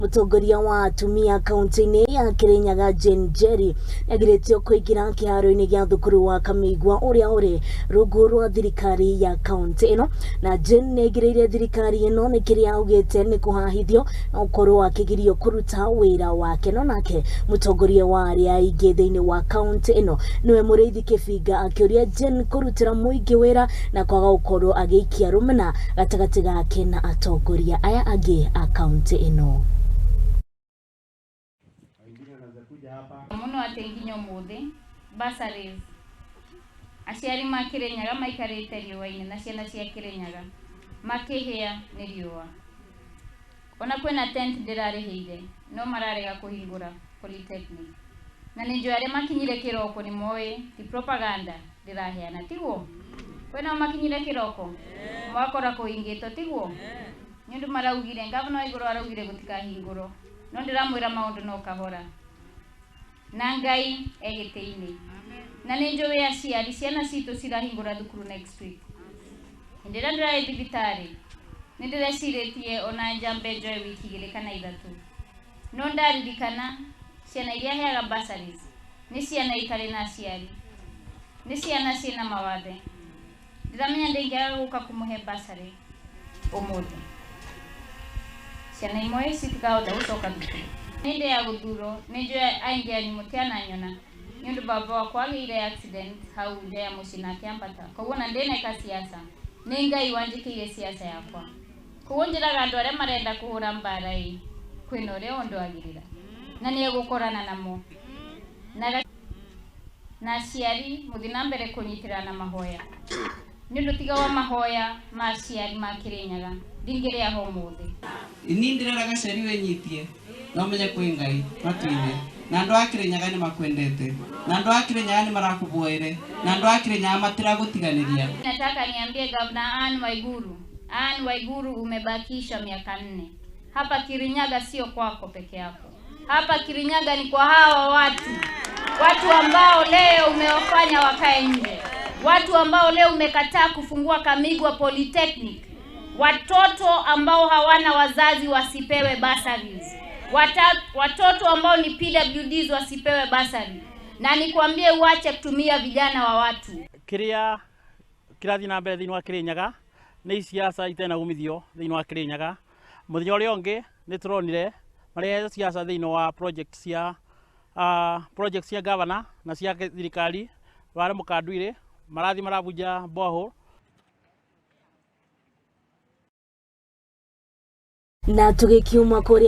Mũtongoria wa atumia kaunti-inĩ ya Kirinyaga Jane Njeri nĩagirĩtio kũingĩra kĩharo-inĩ gĩa thukuru wa Kamigwa ũrĩa ũrĩ rungu rwa thirikari ya kaunti ĩno. Na Jane nĩaingĩrĩire thirikari ĩno nĩ kĩrĩa augĩte nĩ kũhahithio na gũkorwo akĩgirio kũruta wĩra wake. No nake mũtongoria wa arĩa aingĩ thĩinĩ wa kaunti ĩno nĩwe Mũrĩithi Kĩbinga akĩũria Jane kũrutĩra mũingĩ wĩra na kwaga gũkorwo agĩikia rũmena gatagatĩ gake na atongoria aya angĩ a kaunti ĩno. Mũno atĩ nginya ũmũthĩ bursaries aciari ma Kirinyaga maikarĩte riũa-inĩ na ciana cia Kirinyaga makĩhĩa nĩ riũa. Ona kwĩna tent ndĩrarĩhĩire no mararega kũhingũra polytechnic. Na nĩ njũĩ arĩa makinyire kĩroko nĩ moĩ ti propaganda ndĩraheana, tiguo? Kwĩnao makinyire kĩroko mwakora kũhingĩtwo, tiguo? Nĩ ũndũ maraugire ngavana wa igũrũ araugire gũtikahingũrwo, no ndĩramwĩra maũndũ no kahora na Ngai egĩtĩ-inĩ. Na nĩ njũĩ aciari ciana citũ cirahingũra thukuru next week. Hĩndĩ ĩrĩa ndĩrarĩ thibitarĩ nĩ ndĩrecirĩtie ona njambe njoe wiki igĩrĩ kana ithatũ, no ndaririkana ciana iria heaga bursaries nĩ ciana itarĩ na aciari, nĩ ciana ciĩna mawathe. Ndĩramenya ndĩngĩaga gũka kũmũhe bursary ũmũthĩ. Ciana imwe citikahota gũcoka thukuru. Hĩndĩ ya gũthurwo nĩ njũĩ aingĩ anyu mũtiananyona nĩ ũndũ baba wakwa agĩire accident hau nja ya mũciĩ na akĩambata, koguo na ndĩneka siasa nĩ Ngai wanjĩkĩire siasa yakwa. Koguo njĩraga andũ arĩa marenda kũhũra mbara ĩ kwĩna ũrĩa ũndwagĩrĩra na nĩ egũkorana namo. Na aciari mũthiĩ na mbere kũnyitĩrĩra na mahoya nĩ ũndũ tiga wa mahoya ma aciari ma Kirinyaga ndingĩrĩ aho ũmũthĩ. Ni ndĩrera gaceri wĩnyitie no menye kwĩ Ngai matu-inĩ na andũ a Kirinyaga nĩ makwendete na andũ a Kirinyaga nĩ marakũvoere na andũ a Kirinyaga matiragũtiganĩria. Nataka niambie Governor Anne Waiguru, Anne Waiguru, umebakisha miaka 4. Hapa Kirinyaga sio kwako peke yako. Hapa Kirinyaga ni kwa hawa watu. Watu ambao leo umewafanya wakae nje. Watu ambao leo umekataa kufungua Kamigwa Polytechnic. Watoto ambao hawana wazazi wasipewe bursaries. Watoto ambao ni PWDs wasipewe bursary. Na nikwambie uache kutumia vijana wa watu. Kiria kirathi na mbere thĩinĩ wa Kirinyaga nĩ siasa itena umithio thĩinĩ wa Kirinyaga. Mũthenya ũrĩa ũngĩ nĩ tũronire marehe siasa thĩinĩ wa project cia governor na cia thirikari wale mũkanduire marathi marabunja borehole. Na tũgĩkiuma kũrĩa